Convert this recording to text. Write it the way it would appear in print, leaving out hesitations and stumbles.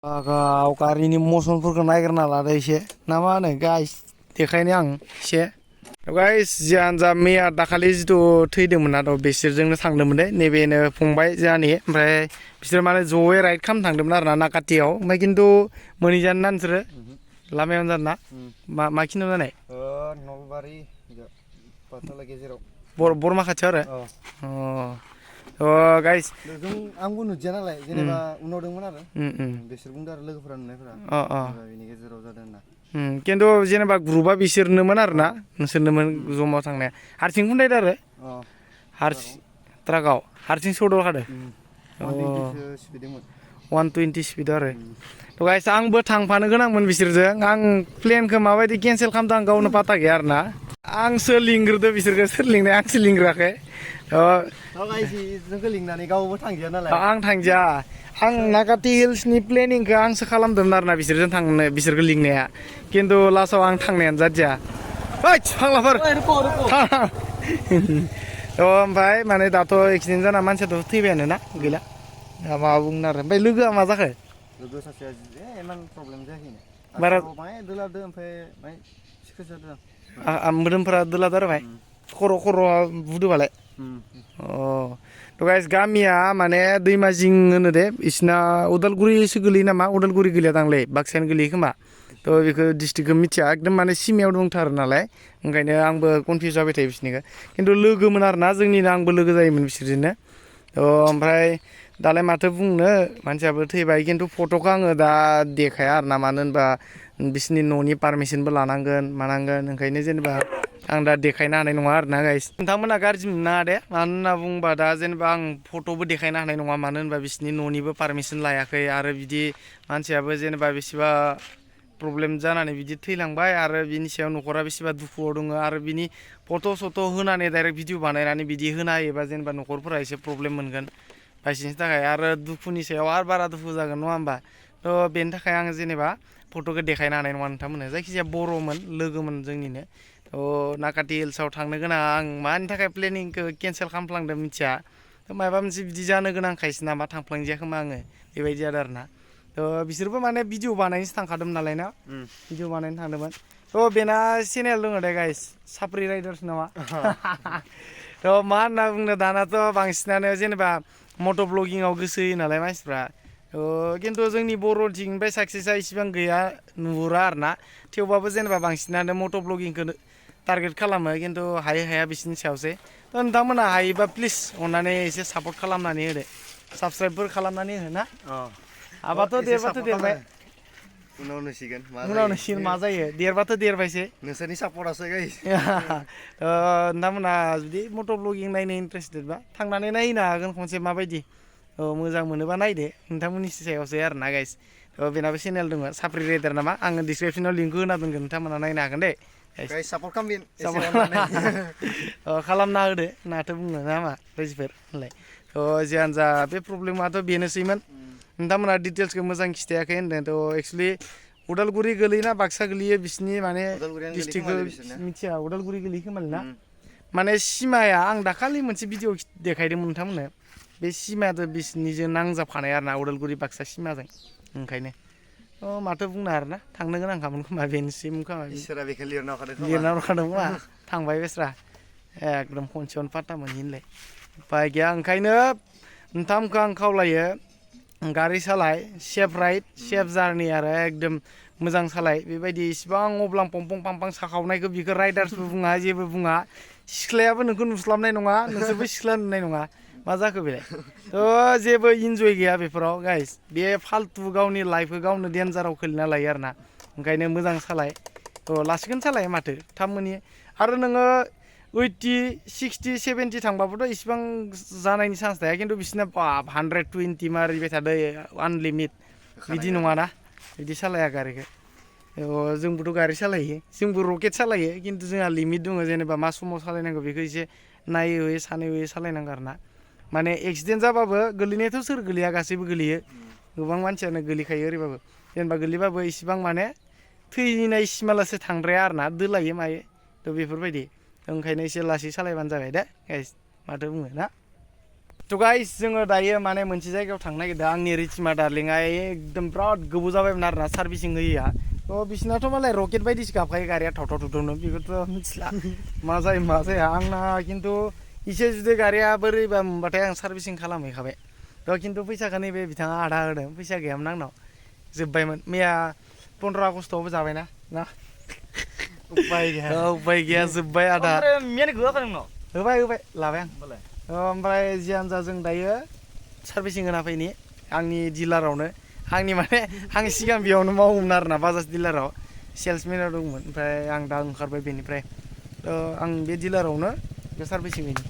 गारिनि मसनफोरखौ नायग्रोना लादो एसे ना मा होनो गाइस देखायनो आं एसे गाइस जियानो जा मैया दाखालि जिथु थैदोंमोन ना बिसोरजोंनो थांदोंमोन दे नैबेनो फंबाय जोंहानि ओमफ्राय बिसोर माने जयै राइड खालामनो थांदोंमोन आरो ना नाकाटियाव ओमफ्राय खिन्थु मोनहैजानो ना नोंसोरो लामायावनो जादों ना मा खिनियाव जानाय नलबारि पाठसाला गेजेराव बरमा खाथियाव आरो गाइस जों आंबो नुदिया नालाय जेनेबा उनाव दंमोन आरो बिसोर बुंदों आरो लोगोफोरा नुनायफोरा बेनि गेजेराव जादों होनना खिन्थु जेनेबा ग्रुपआ बिसोरनोमोन आरो ना नोंसोरनोमोन जमा थांनाया हारसिं खुन्दायदो आरो ट्राकआव हारसिं सौदाव खादो 120 स्पिडमोन 120 स्पिड आरो थ' गाइस आंबो थांफानो गोनांमोन बिसोरजों आं प्लेनखौ माबायदि केन्सेल खालामदों आं गावनो पाता गैया आरो ना आंसो लिंग्रोदो बिसोरखौ सोर लिंनाय आंसो लिंग्राखै जोंखौ लिंनानै गावबो थांजाया नालाय आं थांजाया आं नाकाटि हिल्सनि प्लेनिंखौ आंसो खालामदोंमोन आरो ना बिसोरजों थांनो बिसोरखौ लिंनाया खिन्थु लास्टआव आं थांनायानो जादिया ओइ फाग्लाफोर ओमफ्राय माने दाथ' एक्सिडेन्ट जाना मानसियाथ' थैबायानो ना गैला मा बुंनो आरो ओमफ्राय लोगोआ मा जाखो लोगो सासेया इमान प्रब्लेम जायाखैनो बारा माहाय दोलादो ओमफ्राय माहाय सिकित्सा जादों मोदोमफोरा दोलादो आरो बाय खर'आ बुदोबालाय थ' गाइस गामिया माने दैमा जिं होनो दे बिसिना उदालगुरिसो गोलैयो नामा उदालगुरि गोलैया दांलै बाक्सायानो गोलैयो खोमा थ' बेखौ डिस्ट्रिक्टखौ मिथिया एकदम माने सिमायाव दंथारो नालाय ओंखायनो आंबो कनफिउस जाबाय थायो बिसोरनिखौ खिन्थु लोगोमोन आरोना जोंनिनो आंबो लोगो जायोमोन बिसोरजोंनो ओमफ्राय दालाय माथो बुंनो मानसियाबो थैबाय खिन्थु फट'खौ आङो दा देखाया आरो ना मानो होनबा बिसोरनि न'नि पारमिसनबो लानांगोन मानांगोन ओंखायनो जेनेबा आं दा देखायनो हानाय नङा आरो ना गाइस नोंथांमोना गाज्रि मोननाङा दे मानो होनना बुंबा दा जेनेबा आं फट'बो देखायनो हानाय नङा मानो होनबा बिसोरनि न'निबो पारमिसन लायाखै आरो बिदि मानसियाबो जेनेबा बेसेबा प्रब्लेम जानानै बिदि थैलांबाय आरो बिनि सायाव न'खरा बेसेबा दुखुआव दङ आरो बिनि फट' सट' होनानै डाइरेक्ट भिडिअ बानायनानै बिदि होना होयोबा जेनेबा न'खरफोरा एसे प्रब्लेम मोनगोन बायसिनि थाखाय आरो दुखुनि सायाव आरो बारा दुखु जागोन नङा होमबा थ' बेनि थाखाय आङो जेनेबा फट'खौ देखायनो हानाय नङा नोंथांमोननो जायखिजाया बर'मोन लोगोमोन जोंनिनो थ' नाकाटि हिल्सआव थांनो गोनां आं मानि थाखाय प्लेनिंखौ केन्सेल खालामफ्लांदों मिथिया माबा मोनसे बिदि जानो गोनांखायसो नामा थांफ्लांजाया खोमा आङो बेबायदि जादों आरो ना थ' बिसोरबो माने भिडिअ बानायनोसो थांखादोंमोन नालाय ना भिडिअ बानायनो थांदोंमोन थ' बेना चेनेल दङ दे गाइस साप्रि राइडार्स नामा थ' मा होनना बुंनो दानाथ' बांसिनानो जेनेबा मट' ब्लगिंआव गोसो होयो नालाय मानसिफ्रा खिन्थु जोंनि बर'थिंनिफ्राय साक्सेसा इसिबां गैया नुहुरा आरो ना थेवबाबो जेनेबा बांसिनानो मट' ब्लगिंखौ टारगेट खालामो खिन्थु हायै हाया बिसोरनि सायावसै थ' नोंथांमोना हायोबा प्लिज अननानै एसे सापर्ट खालामनानै होदो साबसक्राइबफोर खालामनानै हो ना हाबाथ' देरबाथ' देरबाय उनाव नुसिगोन मा जायो देरबाथ' देरबायसो नोंसोरनि सापर्टआसो गाइस नोंथांमोना जुदि मट' ब्लगिं नायनो इन्टारेस्टेडबा थांनानै नायनो हागोन खनसे माबायदि मोजां मोनोबा नायदो नोंथांमोननि सायावसो आरो ना गाइस बेनाबो चेनेल दङ साप्रि राइडार नामा आङो डिसक्रिपसनाव लिंकखौ होना दोनगोन नोंथांमोना नायनो हागोन दे सापर्ट खालामगोन खालामना होदो नाथो बुंनो ना मा रायजोफोर होनलाय थ' जियानो जा बे प्रब्लेमाथ' बेनोसैमोन नोंथांमोना डिटेल्सखौ मोजां खिथायाखै होनदों थ' एक्सुवेलि उदालगुरि गोलैयोना बाक्सा गोलैयो बिसिनि माने डिस्ट्रिक्टखौ मिथिया उदालगुरि गोलैयो खोमालै ना माने सिमाया आं दाखालि मोनसे भिडिअ देखायदोंमोन नोंथांमोननो बे सिमायाथ' बिसिनिजों नांजाबखानाय आरो ना उदालगुरि बाक्सा सिमाजों ओंखायनो माथो बुंनो आरोना थांनो गोनांखामोन खोमा बेनोसैमोन खोमा इसोरा बेखौ लिरना हरखादोंमोन थांबाय बेस्रा एकदम खनसेयावनो पात्ता मोनहैनोलाय उपाय गैया ओंखायनो नोंथांमोनखौ आं खावलायो गारि सालाय सेफ राइड सेफ जारनि आरो एकदम मोजां सालाय बेबायदि इसिबां अब्लां पमपं पामपां साखावनायखौ बिखौ राइडार्सबो बुङा जेबो बुङा सिख्लायाबो नोंखौ नुस्लाबनाय नङा नोंसोरबो सिख्ला नुनाय नङा मा जाखो बेलाय थ' जेबो इन्जय गैया बेफोराव गाइस बे फाल्तु गावनि लाइफखौ गावनो डेन्जाराव खोलैना लायो आरो ना ओंखायनो मोजां सालाय लासिगोन सालाय माथो थाब मोनहैयो आरो नोङो 80 60 70 थांबाबोथ' इसिबां जानायनि चान्स थाया खिन्थु बिसोरना 120 मारिबाय थादो आनलिमिट बिदि नङाना बिदि सालाया गारिखौ जोंबोथ' गारि सालायो जोंबो रकेट सालायो खिन्थु जोंहा लिमिट दङ जेनेबा मा समाव सालायनांगौ बेखौ एसे नायै हयै सानै हयै सालायनांगौ आरो ना माने एक्सिडेन्ट जाबाबो गोलैनायाथ' सोर गोलैया गासैबो गोलैयो गोबां मानसियानो गोलैखायो ओरैबाबो जेनेबा गोलैबाबो इसिबां माने थैनाय सिमालासो थांद्राया आरो ना दोलायो मायो थ' बेफोरबायदि ओंखायनो एसे लासै सालायबानो जाबाय दे गाइस माथो बुङो ना थ' गाइस जोङो दायो माने मोनसे जायगायाव थांनो नागिरदों आंनि रिचिमा डार्लिंआ एकदम बिराद गोबाव जाबायमोन आरोना सार्भिसिं होयिया थ' बिसिनाथ' मालाय रकेट बायदिसो गाबखायो गारिया थाव थाव थावनो बेखौथ' मिथिला मा जायो मा जाया आंना खिन्थु इसे जुदि गारिया बोरैबा मोनबाथाय आं सार्भिसिं खालामहैखाबाय थ' खिन्थु फैसाखौ नैबे बिथाङा आधा होदों फैसा गैयामोन आंनाव जोब्बायमोन मैया 15 आगस्टआवबो जाबायना ना उपाय गैया जोब्बाय आधा होबाय लाबाय आं ओमफ्राय जियानो जा जों दायो सार्भिसिं होना फैनि आंनि डिलारावनो आंनि माने आं सिगां बेयावनो मावोमोन आरोना बाजाज डिलाराव सेल्समेनाव दंमोन ओमफ्राय आं दा ओंखारबाय बेनिफ्राय आं बे डिलारावनो बे सार्भिसिं होनि